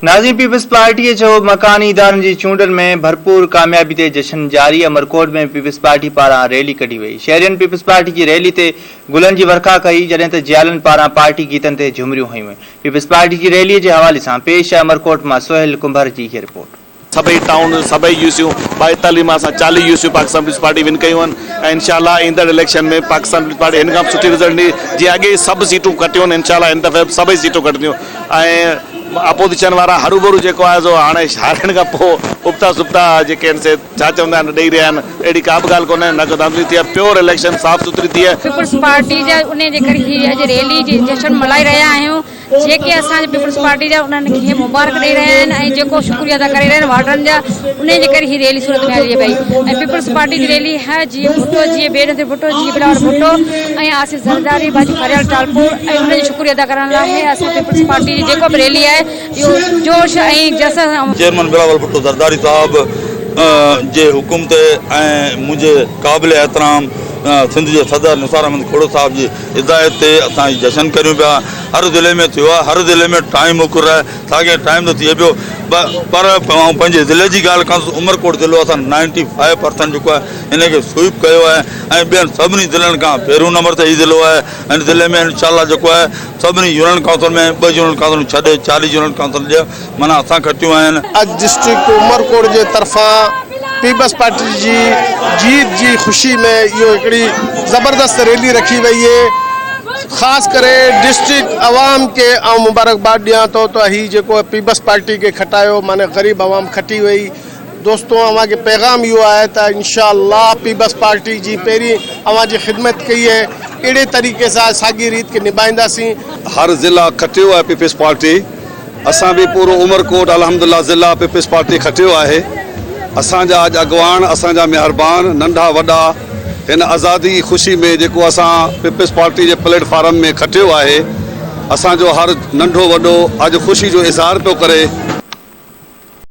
ناظرين پيپلز پارٽيء جو مڪاني ادارن جي چونڊن ۾ ڀرپور ڪاميابي تي جشن جاري، عمرڪوٽ ۾ پيپلز پارٽي پاران ريلي ڪڍي وئي، شهرين پيپلز پارٽي جي ريلي تي گلن جي ورکا ڪئي، جڏهن ته جيالن پاران پارٽي گيتن تي جهمريون هنيون ويون، پيپلز پارٽي جي ريلي جي حوالي سان پيش آهي عمرڪوٽ مان سهيل ڪنڀر جي هيء رپورٽ. سڀئي ٽائون سڀئي يو سيون 42 مان اسان 40 يو سيون پاڪستان پيپلز پارٽي ون ڪيون آهن ۽ انشاء الله ايندڙ اليڪشن ۾ پاڪستان پيپلز پارٽي هن کان به سٺي رزلٽ ڏيندي جيئن اڳي سڀ سيٽون کٽيون آهن انشاء الله هن دفعي به سڀئي سيٽون کٽنديون ۽ اپوزيشن وارا هروڀرو جيڪو آهي سو هاڻي هارائڻ کان پوء ابتا سبتا جيڪي آهن سي ڇا چوندا آهن ڏئي رهيا آهن اهڙي ڪا به ڳالهه ڪونهي نه ڪو ڌانڌلي ٿي آهي پيور اليڪشن صاف سٿري ٿي آهي. پيپلز پارٽي جا انهي جي ڪري هي اڄ ريلي جي جشن ملهائي رهيا آهيون جيڪي اسان جي پيپلز پارٽي جا انهن کي مبارڪ ڏئي رهيا آهن ۽ جيڪو شڪريو ادا ڪري رهيا آهن وارڊن جا انهي جي ڪري هي ريلي صورت ۾ هلي پئي ۽ پيپلز پارٽي جي ريلي هه جيئي ڀٽو جيئي بينظير ڀٽو جيئي بلاول ڀٽو ۽ آصف زرداري باجي فريال ٽالپور ۽ انهن جو شڪريو ادا ڪرڻ لاء اسان پيپلز پارٽي جي جيڪو به ريلي آهي اهو جوش ۽ جس سان. چيئرمين بلاول ڀٽو زرداري صاحب جي حڪم تي ۽ منهنجي قابل احترام سنڌ جي صدر نثار احمد کوڙو صاحب جي هدايت تي اسان هي جشن ڪريون پيا هر ضلعي ۾ ٿيو آهي هر ضلعي ۾ ٽائيم مقرر آهي ساڳي ٽائيم ته ٿئي پيو پر آئون پنهنجي ضلعي جي ڳالهه ڪندس عمرڪوٽ ضلعو اسان نائنٽي فائيو پرسنٽ جيڪو آهي ان کي سوئيپ ڪيو آهي ۽ ٻين سڀني ضلعن کان پهريون نمبر تي هي ضلعو آهي هن ضلعي ۾ انشاء الله جيڪو آهي سڀني يونين ڪائونسل ۾ ٻه يونين ڪائونسلون ڇڏي چاليهه يونين ڪائونسل ڏيهه معنيٰ اسان کٽيون آهن. اڄ ڊسٽرڪٽ عمرڪوٽ جي طرفان پيپلز پارٽي جي جيت جي خوشي ۾ اهو هڪڙي زبردست ريلي رکي وئي اهي خاص ڪري ڊسٽرڪٽ عوام کي آئون مبارڪباد ڏيان ٿو ته هي جيڪو پيپلز پارٽي کي کٽايو معنيٰ غريب عوام کٽي وئي دوستو اوهان کي پيغام اهو آهي ته انشاء الله پيپلز پارٽي جي پهرين اوهان جي خدمت ڪئي اهي اهڙي طريقي سان ساڳي ريت کي نڀائينداسين. هر ضلع کٽيو آهي پيپلز پارٽي اسان به پورو عمرڪوٽ الحمدالله ضلع پيپلز پارٽي کٽيو آهي اسان جا اڄ اڳواڻ اسان جا مهربان ننڍا وڏا هن آزادي جي خوشي ۾ جيڪو اسان پيپلز پارٽي جي پليٽ فارم ۾ کٽيو آهي اسان جو هر ننڍو وڏو اڄ خوشي جو اظهار پيو ڪري.